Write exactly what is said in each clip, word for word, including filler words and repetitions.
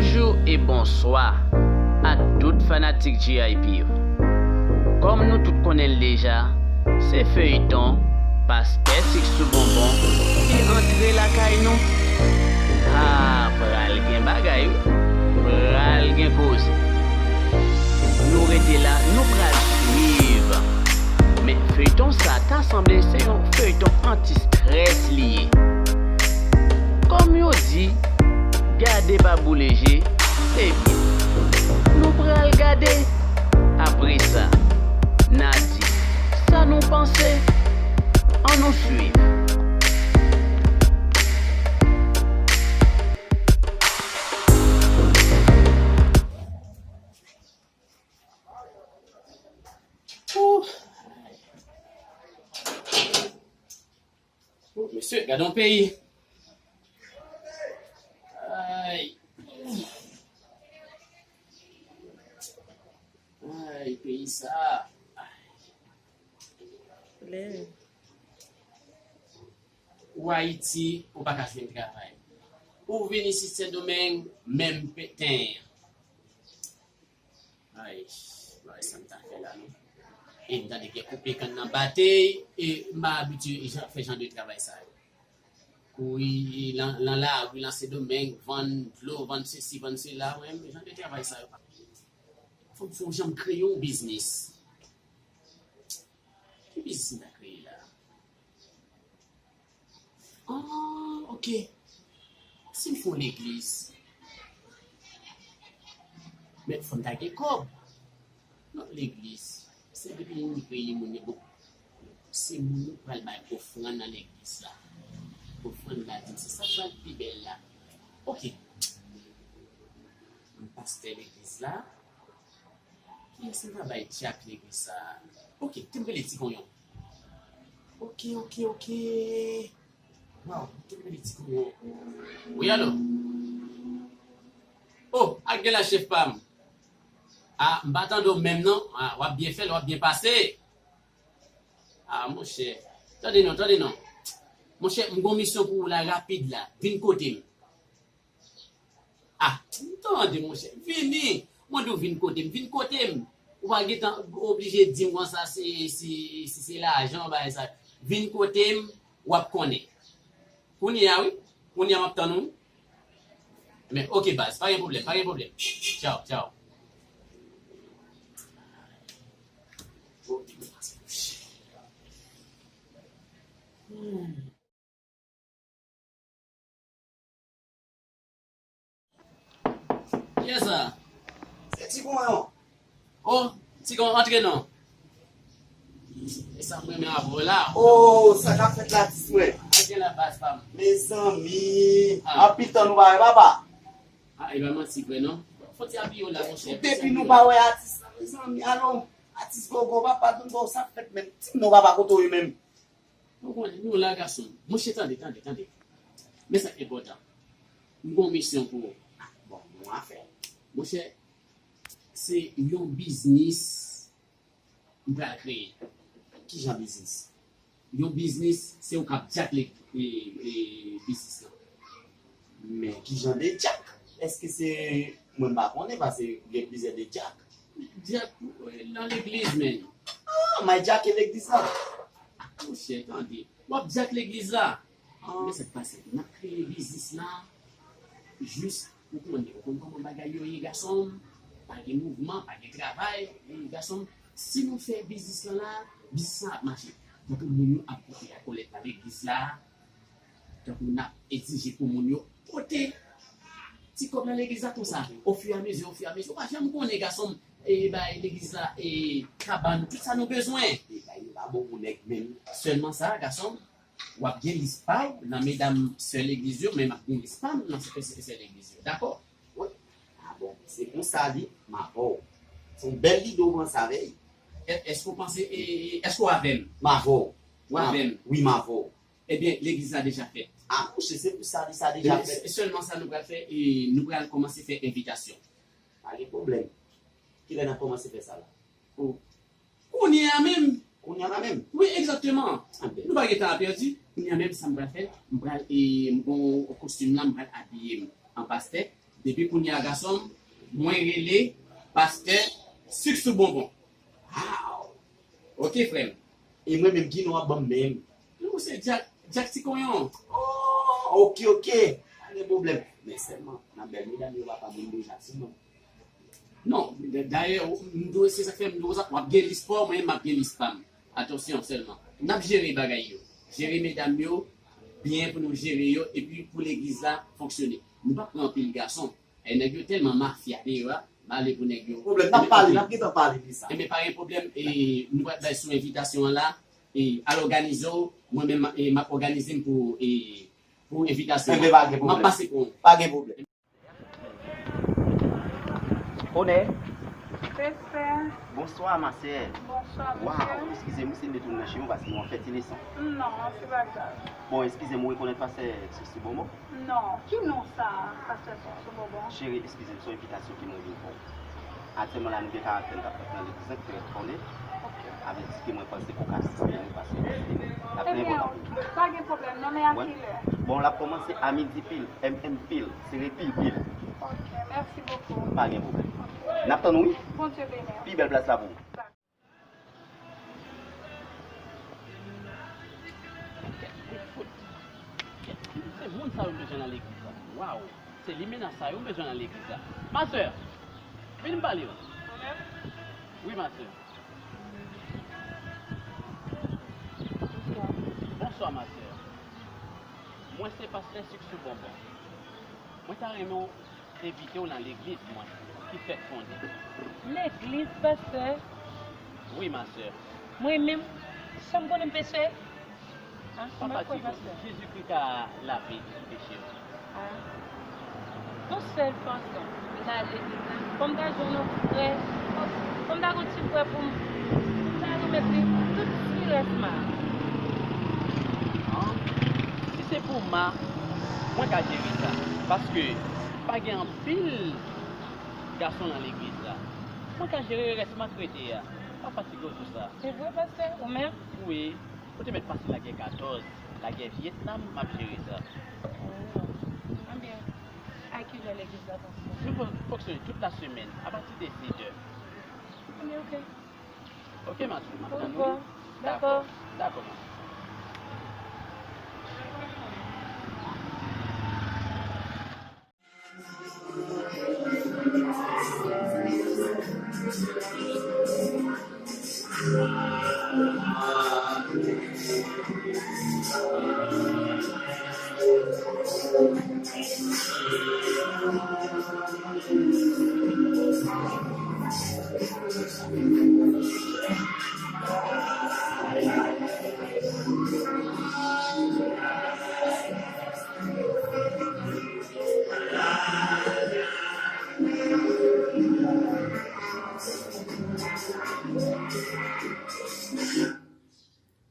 Bonjou e bonswa a tout fanatik G I P yo. Kòm nou tout konnen l deja, se feyton Pastè Sik sou Bonbon ki antre lakay nou. Ah, pral gen bagay wi. Pral gen koze. Nou rete la, nou pral swiv. Men feyton sa ta sanble se yon feyton anti-strès li ye. Kòm yo di, gade pa boule je, ebyen, nou pral gade. Apre sa, n a di sa nou panse. Ann nou swiv. Ooh. Oh, mesye, gade yon peyi. Ay. Ay, peyi sa. Lè. Ou Ayiti, ou pa ka jwenn travay. Ou vin isit Sendomeng, menm pe-, ten an. Ay, bagay sa m ta fè la, non. E m tande gen koupe kann nan Batey, e m pa abitye jan, fè jan de travay sa yo. Kouri lan, lan lari, lan Sendomeng, vann dlo, vann sesi, vann sela, mwen, jan de travay sa yo pa. Fò m fè yon jan m kreye yon biznis. Ki biznis m ta kreye la? Ah, ok. Si m fè yon legliz, men fò m ta gen kòb. Non, legliz, se depi moun ki peye moun yo, bon, se moun yo pral bay ofrann nan legliz la. Ofrann la, di m, se sa k pral pi bèl la. Ok. M pastè legliz la. Kiyès m ka bay dyak legliz sa a? Ok, te m rele Ti Konyon. Ok, ok, ok. Waw, te m rele Ti Konyon. Wi, alo? Oh, ak gen la chèf pa m. Ah, m pa tande w menm non. Ah, w ap byen fè l, w ap byen pase. Ah, monchè. Tande non, tande non. Monchè, m gon misyon pou ou la rapid la. Vin kote m. Ah, tande, monchè, vini. Mwen di w vin kote m, vin kote m. Ou pa gentan oblije di m konsa si, si, si se lajan ou bagay sa. Vin kote m, w ap konnen. Kounye a, wi. Kounye a, m ap tann ou. Men, ok, baz, pa gen pwoblèm, pa gen pwoblèm. Tchaw, tchaw. Hmm. Kiyès sa? Se Ti Konyon. Oh, Ti Konyon, antre non. E sa m renmen avè w la. Oh, sa k ap fèt la, atis mwen? Sa gen la, baz pa m? Mezanmi, ah, anpil tan nou pa wè, papa. Ah, e pa manti vre non. Fò ti apiye w la, monchè. Depi nou pa wè atis la, mezanmi, alo, atis Gogo, papa, donn ba w sa k fèt menm. Di m non, papa, kote w ye menm? Ou konnen, nou la, gason. Monchè, tande, tande, tande. Men sa k enpòtan. M gon misyon pou ou. Ah, bon, bon afè. Monchè, se yon biznis m pral kreye. Ki jan biznis? Yon biznis, se ou k ap dyak le-, e, e, biznis lan. Men ki jan de dyak? Èske se, mwen m pa konnen, paske gen plizyè de dyak. Dyak, e, nan legliz, men. Ah, m ay djake legliz la. Monchè, tande. W ap dyak legliz la. Ah. Men sa k pase, n ap kreye biznis la. Jis, ou konnen, ou konn kòman bagay yo ye, gason m. Pa gen mouvman, pa gen travay, e, gason m. Si nou fè biznis lan la, biznis lan ap mache. Tankou moun yo ap pote la kòlèt nan legliz la, tankou n ap egzije pou moun yo pote ti kòb nan legliz la konsa, ofiyamezi, ofiyamezi. Ou pa janm konnen, gason m, e, bay legliz la, e, kabann, tout sa nou bezwen. E, bay yo pa bon pou nèg menm. Sèlman sa, gason m, w ap gen lis pa w nan medam sè legliz yo, men m ap gen lis pa m nan sè, sè, sè legliz yo. Dakò? Wi. Ah bon, se konsa li, m avè w. Se yon bèl lide w panse avè l. È-, èske w panse, e, e, èske w avè m? M avè w. W avè m? Wi, m avè w. Ebyen, legliz la deja fèt. Ah, monchè, se pou sa, li sa deja fèt. Sèlman sa nou pral fè, e nou pral kòmanse fè envitasyon. Pa gen pwoblèm. Kilè n ap kòmanse fè sa la? O, kounye a menm. Kounye a la menm? Wi, egzakteman. Anben. Nou pa gen tan a pèdi. Kounye a menm, sa m pral fè, m pral, e, m gon kostim la, m pral abiye m an pastè. Depi kounye a, gason m, mwen rele pastè Sik sou Bonbon. Aw! Ok, frè m. E mwen menm, ki non w ap ban m menm? Non, se Jack, Jack Ti Konyon. Oh, ok, ok. Pa gen pwoblèm. Men sèlman, nan bèl medam yo, papa, moun de Jack, se non. Non, d-, dayè, m dwe, se sa k fè m di w sa, w ap gen lis pa w, mwen menm m ap gen lis pa m. Atansyon sèlman. N ap jere bagay yo. Jere medam yo byen pou nou jere yo, epi pou legliz la fonksyone. Nou p ap pran anpil gason. E nèg yo tèlman mafya deyò a, m ale pou nèg yo. Pwoblèm, n ap pale, n ap gentan pale de sa. Enben, pa gen pwoblèm, e nou pral bay sou envitasyon an la, e al òganize w, mwen menm, e m ap òganize m pou, e, pou envitasyon an. Enben, pa gen pwoblèm. M ap pase pou ou. Pa gen pwoblèm. Onè. Respè. Bonswa, ma sè. Bonswa, mesye. Waw, eskize m, wi, si m te tounen nan cheve w, paske mwen fè ti leson. Non, se pa grav. Bon, eskize m, ou rekonèt pastè Sik sou Bonbon? Non, ki non sa, pastè Sik sou Bonbon? Cheri, eskize m, se yon envitasyon ke mwen vin fè w. Aktyèlman la, nou gen karaktè nou t ap fèt nan legliz la ki te rèt fòme. Ok. Avèk di ke mwen panse ke w ka asiste nou, paske w panse l ap trè enpòtan pou nou. Ebyen, pa gen pwoblèm, non, men a kilè? Bon, l ap kòmanse a midi pil, M M pil, sere pil pil. Ok, mèsi bokou. Pa gen pwoblèm. N ap tann ou, wi. Bondye beni w. Pi bèl plas la pou ou. Kèt, kèt, kèt, se moun sa yo m bezwen nan legliz la. Waw, se limena sa yo m bezwen nan legliz la. Ma sè, vin m pale w. Wi, ma sè. Bonswa, ma sè. Mwen se pastè Sik sou Bonbon. Mwen ta renmen w envite w nan legliz mwen ki fèk fonde. Legliz, pastè? Wi, ma sè. Mwen menm, sa m konnen m pechè? Ah, m pa kwè, pastè. Jezikri ka lave tout peche w. Ah. Yon sèl fason pou m ta al legliz la, fò m ta jwenn yon frè, fò, fò m ta gon ti frè pou m, pou m ta remèt li tout ti rès mal. Ah, si se pou mal, mwen ka jere sa, paske pa gen anpil gason nan legliz la. Mwen ka jere rès mal k rete a. Pa fatige w sou sa. Se vre, pastè? Ou menm? Wi. Ou te mèt pase lagè katòz, lagè Vyetnam, m ap jere sa. Oh. Ebyen, a kilè legliz la fonksyone? Nou fon-, fonksyone tout lasemèn, apati de sèt è. Ebyen, ok. Ok, ma sè, m ap tann ou. Dakò. Dakò, ma sè.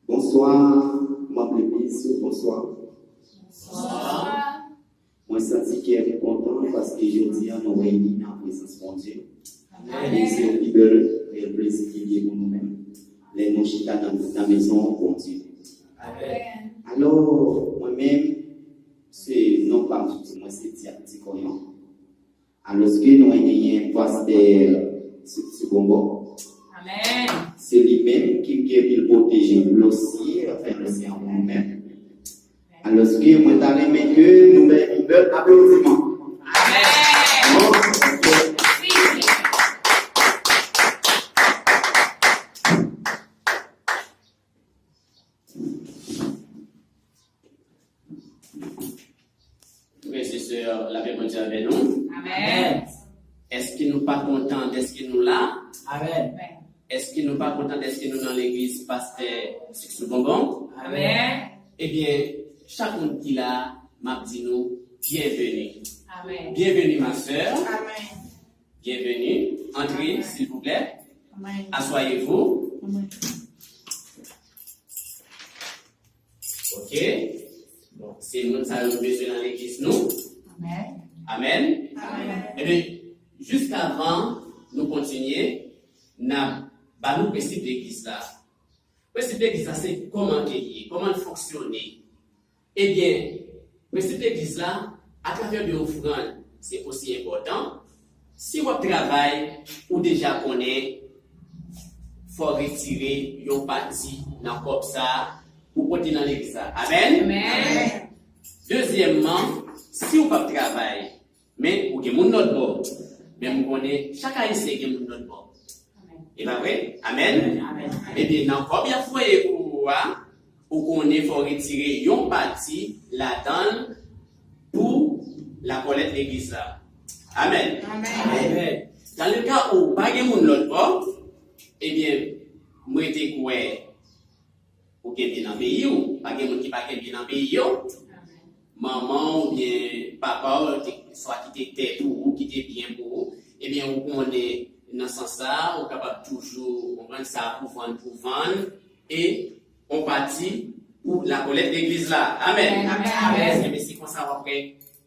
Bonswa, manm legliz yo, bonswa. Bonswa. Mwen santi kè m kontan paske jodi a nou reyini nan prezans Bondye. Amèn. E se yon pi bèl, bèl plezi ki gen pou nou menm lè nou chita nan, nan mezon Bondye. Amèn. Alò, mwen menm, se non pa m sou di mwen se Dyak Ti Konyon. Alòske nou genyen pastè Sik sou Bonbon. Amèn. Se li menm ki gen pou l pwoteje nou, lòske, anfen, lòske an nou menm. Alòske mwen ta renmen ke nou bay yon bèl aplodiman. Amèn. Bon, ok. Frè e sè, lapè Bondye avè nou. Amèn. Èske nou pa kontan dèske nou la? Amèn. Èske nou pa kontan dèske nou nan legliz pastè Sik sou Bonbon? Amèn. Ebyen, chak moun ki la, m ap di nou, byenveni. Amèn. Byenveni, ma sè. Amèn. Bienvenue. Entrez, s'il vous plaît. Amèn. Asseyez-vous. Amèn. Ok. Bon, se moun sa yo nou bezwen nan legliz nou. Amèn. Amèn. Amèn. Ebyen, jiskavan nou kontinye, n ap ba nou prensip legliz la. Prensip legliz la se kòman ke l ye, kòman l fonksyone. Ebyen, prensip legliz la, atravè de ofrann, se osi enpòtan. Si w ap travay, ou deja konnen fò w retire yon pati nan kòb sa a pou w pote nan legliz la. Amèn? Amèn. Dezyèmman, si w p ap travay, men ou gen moun lòt bò, men m konnen chak Ayisyen gen moun lòt bò. E pa vre? Amèn? Amèn. Ebyen, nan kòb y ap voye pou ou a, ou konnen fò w retire yon pati ladan l pou lakòlèt legliz la. Amèn. Amèn. Amèn. Dan le ka ou pa gen moun lòt bò, ebyen, mwen te kwè ou kenbe nan peyi w, pa gen moun ki pa kenbe nan peyi yo. Manman w oubyen papa w te, swa kite tè pou ou, kite byen pou ou, ebyen, ou konnen nan sans sa a, ou kapab toujou, ou konprann, sa pou vann, pou vann, e yon pati pou lakòlèt legliz la. Amèn. Amèn. Amèn. Ebyen, se konsa w ap wè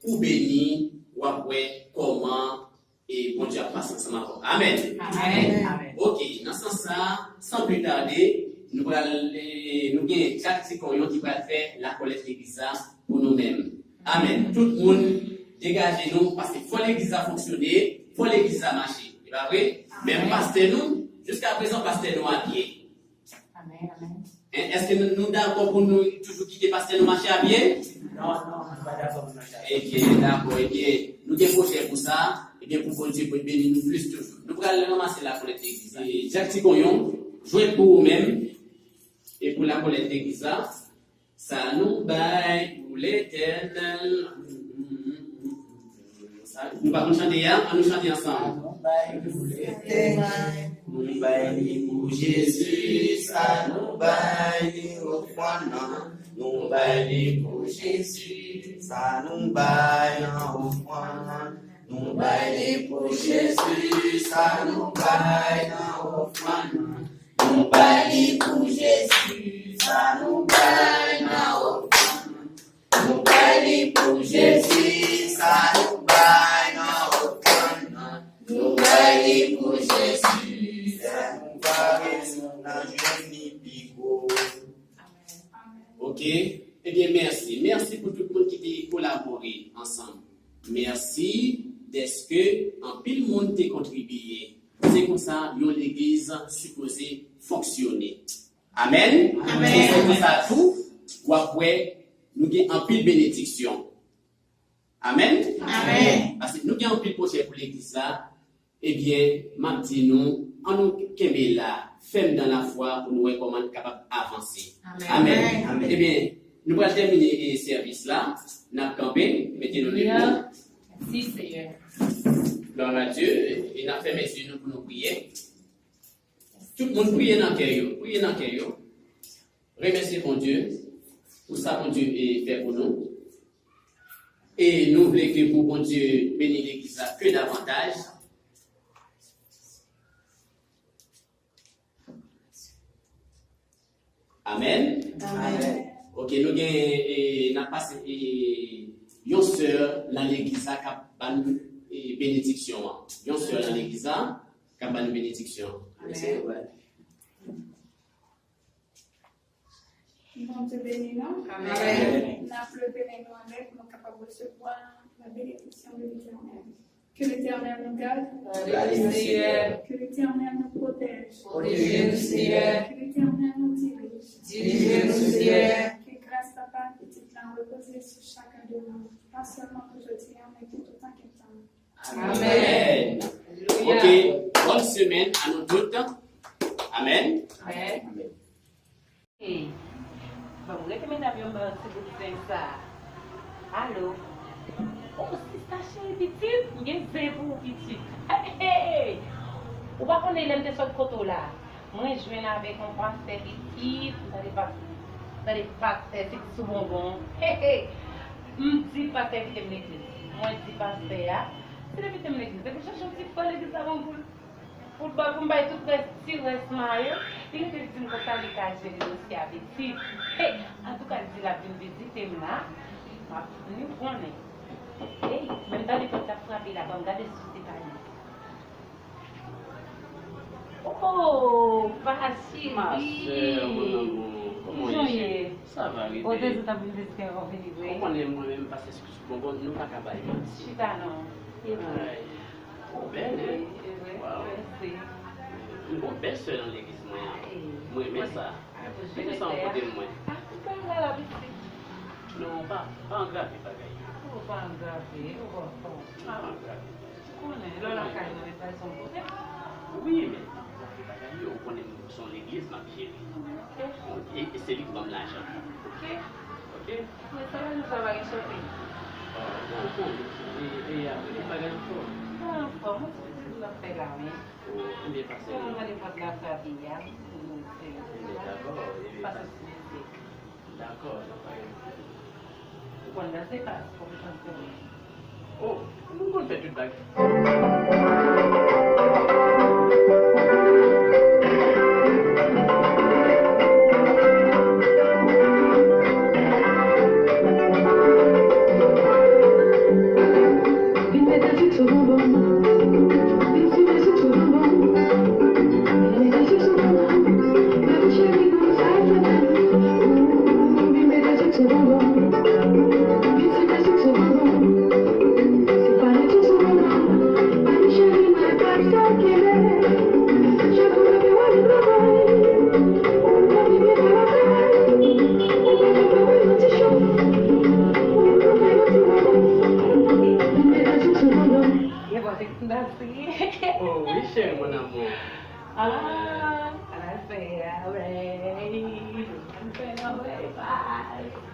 ou beni, w ap wè kòman e Bondye ap pase ansanm avè w. Amèn. Amèn. Amèn. Ok, nan sans sa, san pli tade, nou pral, eh, nou gen Jack Tikonyon ki pral fè lakòlèt legliz la pou nou menm. Amèn. Tout moun, degaje nou, paske fò legliz la fonksyone, fò legliz la mache. E pa vre? Menm pastè nou, jiska prezan, pastè nou a pye. Amèn, amèn. En, èske nou, nou dakò pou nou toujou kite pastè nou mache a pye? Non, non, nou pa dakò pou mache a pye. Ebyen, dakò, ebyen, nou gen pwojè pou sa, ebyen, pou Bondye pou beni nou plis toujou. Nou pral ranmase lakòlèt legliz la. E Jack Tikonyon, jwe pou ou menm, e pou lakòlèt legliz la. Sa nou bay pou Letènèl. Sa, nou pa konn chante a? Ann nou chante ansanm. Sa nou bay pou Letènèl. Nou bay li pou Jezi. Sa nou bay li ofrann nan. Nou bay li pou Jezi. Sa nou bay an ofrann nan. Nou bay li pou Jezi. Sa nou bay nan ofrann nan. Nou bay li pou Jezi, sa nou bay nan ofrann nan. Nou bay li pou Jezi, sa nou bay nan ofrann nan. Nou bay li pou Jezi, sa nou bay nan jwenn li pi gwo. Ok, ebyen mèsi. Mèsi pou tout moun ki te kolabore ansanm. Mèsi dèske anpil moun te kontribye. Se konsa yon legliz sipoze fonksyone. Amèn. Amèn. E se konsa tou, w ap wè, nou gen anpil benediksyon. Amèn. Amèn. Paske nou gen anpil pwojè pou legliz la. Ebyen, m ap di nou, ann nou kenbe la, fèm dan lafwa pou nou wè kòman n kapab avanse. Amèn. Amèn. Amèn. Ebyen, nou pral tèmine, e, sèvis la. N ap kanpe, mete nou debout. Mèsi, Seyè. Glwa a Dye. E n ap fèmen zye nou pou nou priye. Tout moun priye nan kè yo. Priye nan kè yo. Remèsye Bondye pou sa Bondye, e, fè pou nou. E nou vle ke pou Bondye beni legliz la ke davantaj. Amèn. Amèn. Ok, nou gen, e, n ap pase, e, yon sè nan legliz la k ap ban nou, e, benediksyon an. Yon sè nan legliz la k ap ban nou benediksyon an. Amèn. Bondye beni nou. Amèn. N ap leve men nou anlè pou nou kapab resevwa la benediksyon de Letènèl. Que l'Éternel nous garde. Gade Senyè. Que l'Éternel nous protège. Pwoteje nou, Senyè. Que l'Éternel nous dirige. Dirije nou, Senyè. Que grâce Papa, Pitit la repoze sou chacun de nous, pas seulement pour aujourd'hui, mais pour tout temps qu'il temps. Amèn. Alelouya. Ok. Bonne semaine à nous toutes. Amèn. Amèn. Amèn. Hey, ban m rete medam yo anba ti bout zen sa. Alo. O, sista cheri pitit, m gen zen pou ou pitit. Hey, hey, hey. Ou pa konnen lè m te sot kote w la. Mwen jwenn avèk yon pastè pitit, m tande pas-, m tande pastè pitit sou bonbon. Hey, hey. M di pastè kite m legliz. Mwen di pastè a, si l kite m legliz, depi chèche yon ti frè legliz la ban m pou l. Pou l ba, pou m bay tout rès, ti rès mwen yo, li rete di m konsa li ka jere dosye a pitit. Hey, antouka, li di l ap vin vizite m la, m ap vini, ou konnen. Hey, menm tande pòt la frape la, ban m gade si se pa li. Oh, pa cheri. Ma sè, mon amour, comment est-ce que ça va, bébé? Ou te di w t ap vin vizite m, ou vini vre? Ou konnen mwen menm, pastè sou bonbon, nou pa ka bay manti. Chita non. Ay, ou bèl, hein? Waw. Mèsi. M gon bèl sè nan legliz mwen an. Mwen renmen sa. Mete sa yon kote mwen. Ou pa la la pitit. Non, pa, pa angrave bagay yo. Ou pa angrave, ou pa fò. Pa angrave. Ou konnen, lè w lakay mwen, men pa son kote. Wi, men pa angrave bagay yo. Ou konnen se yon legliz m ap jere. Ok. E, e se li k ban m lajan. Ok. Ok? Men sa va nou travay chante. Ah, bon, bon. E, e apre, bagay anfòm. Bagay anfòm, ou ti pitit m ap fè la, wi. Oh, ebyen, pase. Pou mwen, mande pòt la frape a. Ebyen, dakò, ebyen, pase sou mizik. Dakò, dakò. Ou konn danse, pas, pou m danse, wi. Oh, nou konn fè tout bagay. Oh wi, cheri, mon amour. Ah, I say alright. I say alright.